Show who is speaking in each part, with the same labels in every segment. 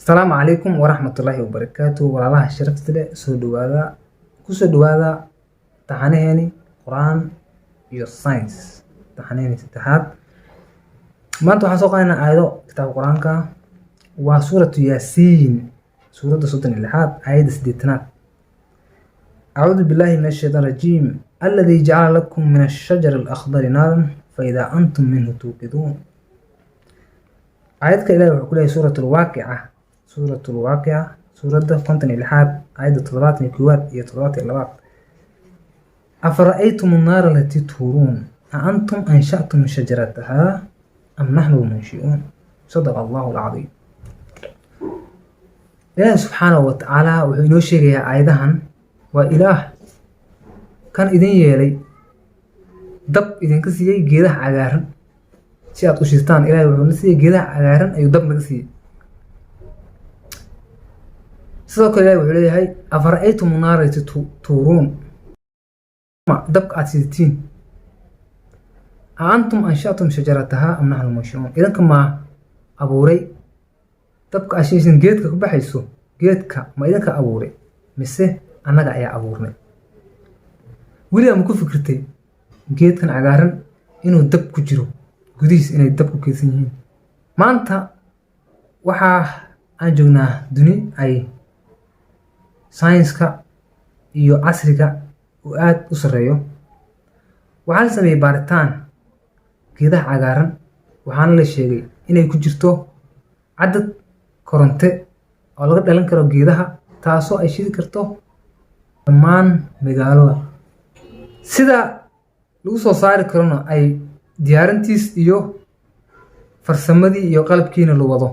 Speaker 1: Asalaamu calaykum waraxmatullaahi wabarakaatu. Walaalaha sharafta leh, soo dhawaada, kusoo dhawaada taxanaheeni Qur-aan iyo science, taxanaheeni saddexaad. Maanta waxaan soo qaadanaa aayado kitaabka Qur-aanka. Waa Suuratu Yaasiin, suuradda 36aad, aayadda 80aad. أعوذ بالله من الشيطان الرجيم. الذي جعل لكم من الشجر الأخضر نارا فإذا أنتم منه توقدون. Aayadka Ilahi wuxuu ku leeyahay Suurat Alwaaqica, Suurat Alwaaqica, suuradda 56aad, aayadda 71aad iyo 72aad: أفرأيتم النار التي تورون أأنتم أنشأتم شجرتها أم نحن المنشئون. صدق الله العظيم. Ilaahi subxaanahu wa tacaala wuxuu inoo sheegayaa aayadahan: waa Ilaah kan idin yeelay dab, idinka siiyey geedaha cagaaran si aad u shirtaan. Ilahay wuxuu na siiyey geedaha cagaaran, ayuu dab naga siiyey. Sidoo kale Ilahi wuxuu leeyahay: أفرأيتم النار التي تورون, dabka aad sidatiin, أأنتم أنشأتم شجرتها أم نحن المنشئون. Idinka maa abuuray dabka aad shidaysin? Geedka ku baxayso, geedka ma idinka abuuray mise annaga ayaa abuurnay? Weli ama ku fikirtay geedkan cagaaran inuu dab ku jiro gudihiis, inay dab ku keedsan yihiin? Maanta waxaa aan joognaa duni ay saynska iyo casriga uu aada u sarreeyo. Waxaa la sameeyey baaritaan geedaha cagaaran, waxaana la sheegay inay ku jirto cadad koronte oo laga dhalan karo geedaha, taasoo ay shidi karto dhammaan magaalada. Sida lagu soo saari karona ay diyaarintiis iyo farsamadii iyo qalabkiina la wado.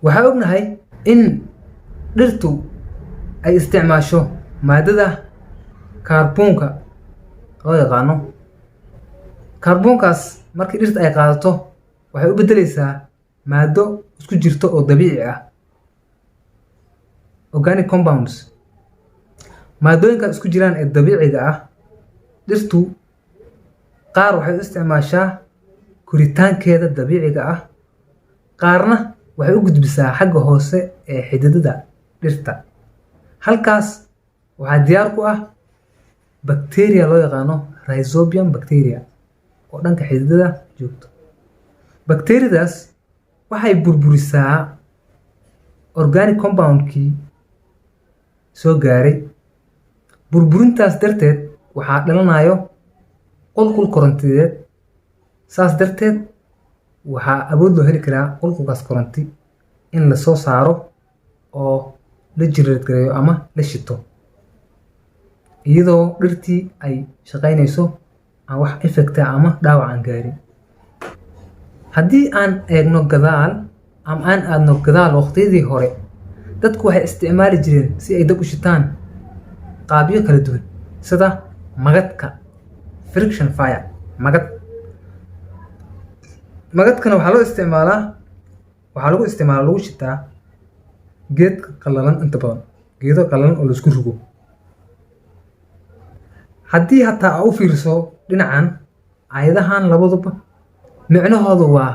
Speaker 1: Waxaa ognahay in dhirtu ay isticmaasho maadada kaarboonka loo yaqaano. Kaarboonkaas markii dhirta ay qaadato, waxay u beddeleysaa maado isku jirto oo dabiici ah, organic compounds. Maadooyinkaas isku jiraan ee dabiiciga ah, dhirtu qaar waxay u isticmaashaa koritaankeeda dabiiciga ah, qaarna waxay u gudbisaa xagga hoose ee xididada dhirta. Halkaas waxaa diyaar ku ah bacteria loo yaqaano rhizobium bacteria oo dhanka xididada joogto. Bakteriyadaas waxay burburisaa organic compoundkii soo gaaray. Burburintaas darteed waxaa dhalanayo qulqul korontideed. Saas darteed waxaa awood loo heli karaa qulqulkaas koronti in lasoo saaro oo la generate gareeyo ama la shito, iyadoo dhirtii ay shaqaynayso, aan wax effect ah ama dhaawac aan gaarin. Haddii aan eegno gadaal ama aan aadno gadaal, waqtiyadii hore dadku waxay isticmaali jireen si ay dab u shitaan qaabyo kala duwan, sida magadka, friction fire, magad. Magadkana waxaa loo isticmaalaa, waxaa lagu isticmaalaa, lagu shitaa geedka qallalan, inta badan geedo qallalan oo laisku rugo. Haddii hataa aa u fiirso dhinacan, aayadahan labaduba micnahoodu waa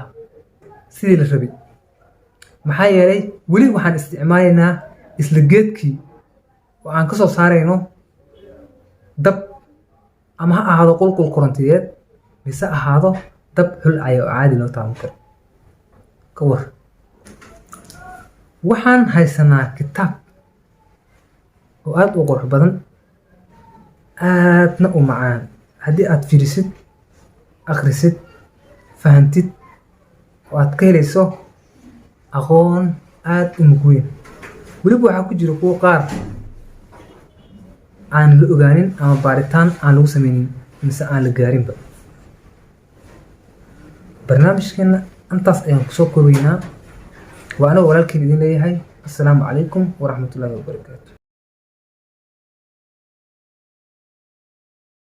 Speaker 1: sidii la rabay. Maxaa yeelay, weli waxaan isticmaalaynaa isla geedkii oo aan ka soo saarayno dab, ama ha ahaado qulqul korontiyeed mise ahaado dab holcaya oo caadi loo taaban karo. Ka war, waxaan haysanaa kitaab oo aada u qurux badan, aadna u macaan. Haddii aad fiirisid, akhrisid, fahantid oo aad ka helayso aqoon aada u mug weyn. Weliba waxaa ku jira kuwo qaar aan la ogaanin ama baaritaan aan lagu sameynin mise aan la gaarinba. Barnaamijkeena intaas ayaan kusoo koobaynaa. Waa anigoo walaalkiin idin leeyahay: assalaamu calaykum waraxmatullaahi wabarakaatu.